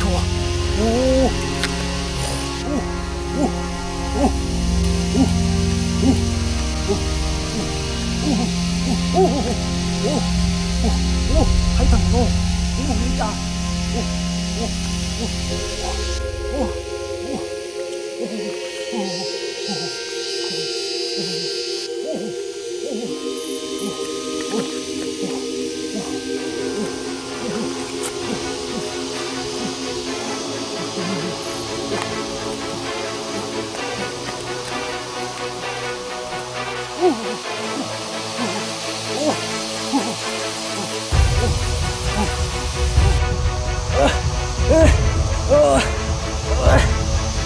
dhau. Haib tag no. Ua li cas?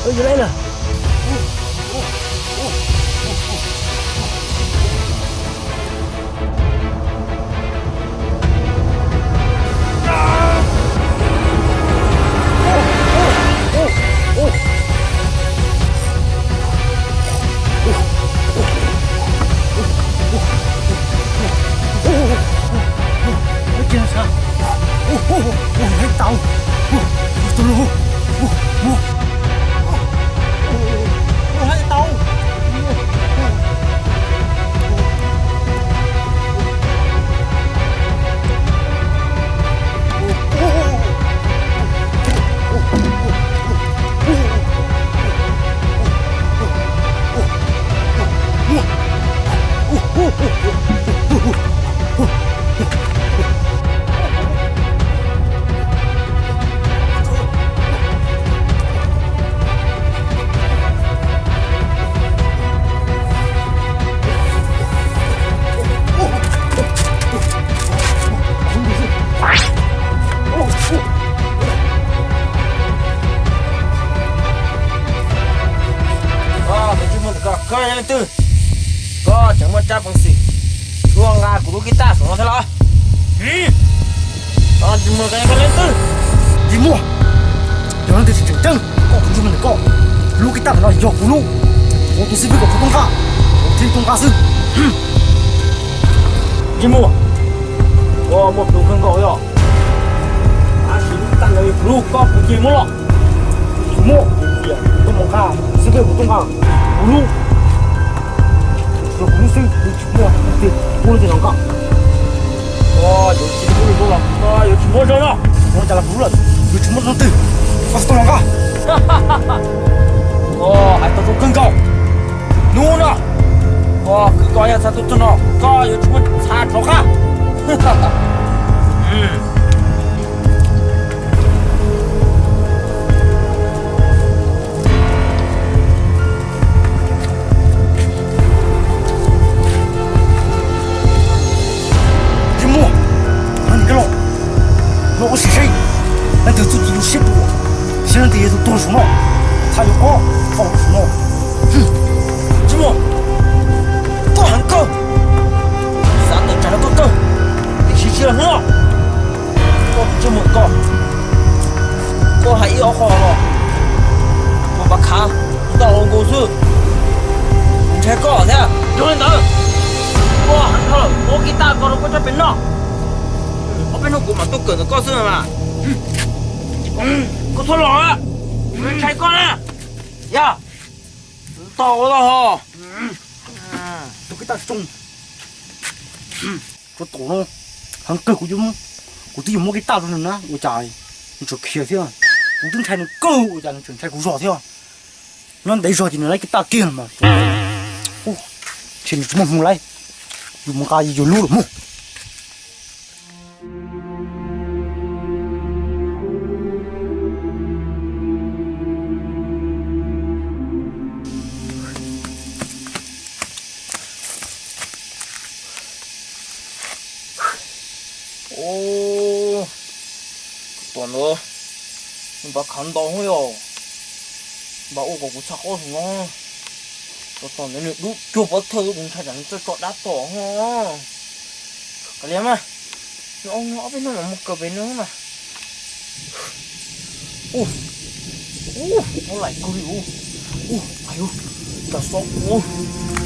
Yog li lawm. Ua cas sav? Ua, ua, ua, haib tau. Ua, ua, tus lus. Ua, ua. Ua, haib tau. Koj tseem muaj tsab peev xwm tuaj nqa kuv lub kib taj saum no thiab los? Koj tsis muaj leej twg. Tsis muaj. Yog leej twg tsis tseem ceeb, koj tus ntsej muag ntawm koj, lub kib taj ntawm no yog kuv lub. Kuv tus xib fwb kom kuv tuaj nqa, kuv thiaj tuaj nqa xwb. Ntsej muag, koj muaj plhu kawg nkaus yog. Tab sis lub kib taj ntawd yog kuv lub, koj puas cia muab los? Tsis muab, tias kuv tuaj mus nqa, xib fwb kom kuv tuaj nqa kuv lub. Yog kuv lub xwb, yuav tsis muaj leej twg, muaj leej twg los nqa. Yuav tsis muaj lwm tus los, yuav tsis muab zog no. Ua cas los kuv lub lawm, yuav tsis muaj leej twg, koj tsis tuaj los nqa. Hais tau zoo kawg nkaus. Hnub no, koj kwv koj yog txhaj tuaj txog no, koj yuav tsis muaj txha rov qab. Tsis muaj, no nim koj los, no ua sim seb leej twg txuj ci lub siab dua, seb leej twg yog tus tuag saum no, txhaj yuav koj, koj saum no. Tsis muaj, koj heev kawg, xav tawm tsam rau koj kawg, tiam sis tsis los hnub no. Koj tus ntsej muag koj, koj hais ib ob qho los, kuv pab khav tau nkaus xwb, kuv ntshai koj thiab. Yog li ntawd, Koj heev dhau lawm, muab kiv taj ko rau koj tsob pem noj. Ob peb hnub kuv mam tuaj kawm ntawm koj xwb mas. Koj txhob los, ntshai koj na. Yog, tau tau ho. Tus kiv taj tsoo, tsuav tom no, heev kawg, kuv, kuv twb yuav muab kiv taj rau nws na, ua cas nws tseem khiav thiab. Kuv twb ntshai nws kawg, ua cas nws tseem ntshai kuv zog thiab. Nyob ntev zog ces nws laib kiv taj kiag los mas. Ntshe nws tsis muaj hmoo laib, yus mus nqa yus lub los mus. Tom ntawd npaj khav ntau yog, npaj ua kom kuv txhaj qub no. Tom tom ntawd nws dub cuag pov thawj, kuv ntshai tsam nws txawj tso dab tom ho. Kav liam mas, nws ob peb hnub mam mus kawm pem nws mas. Ub, ub, ub, laim kawg li ub. Ub, ais ub, cas xob ub.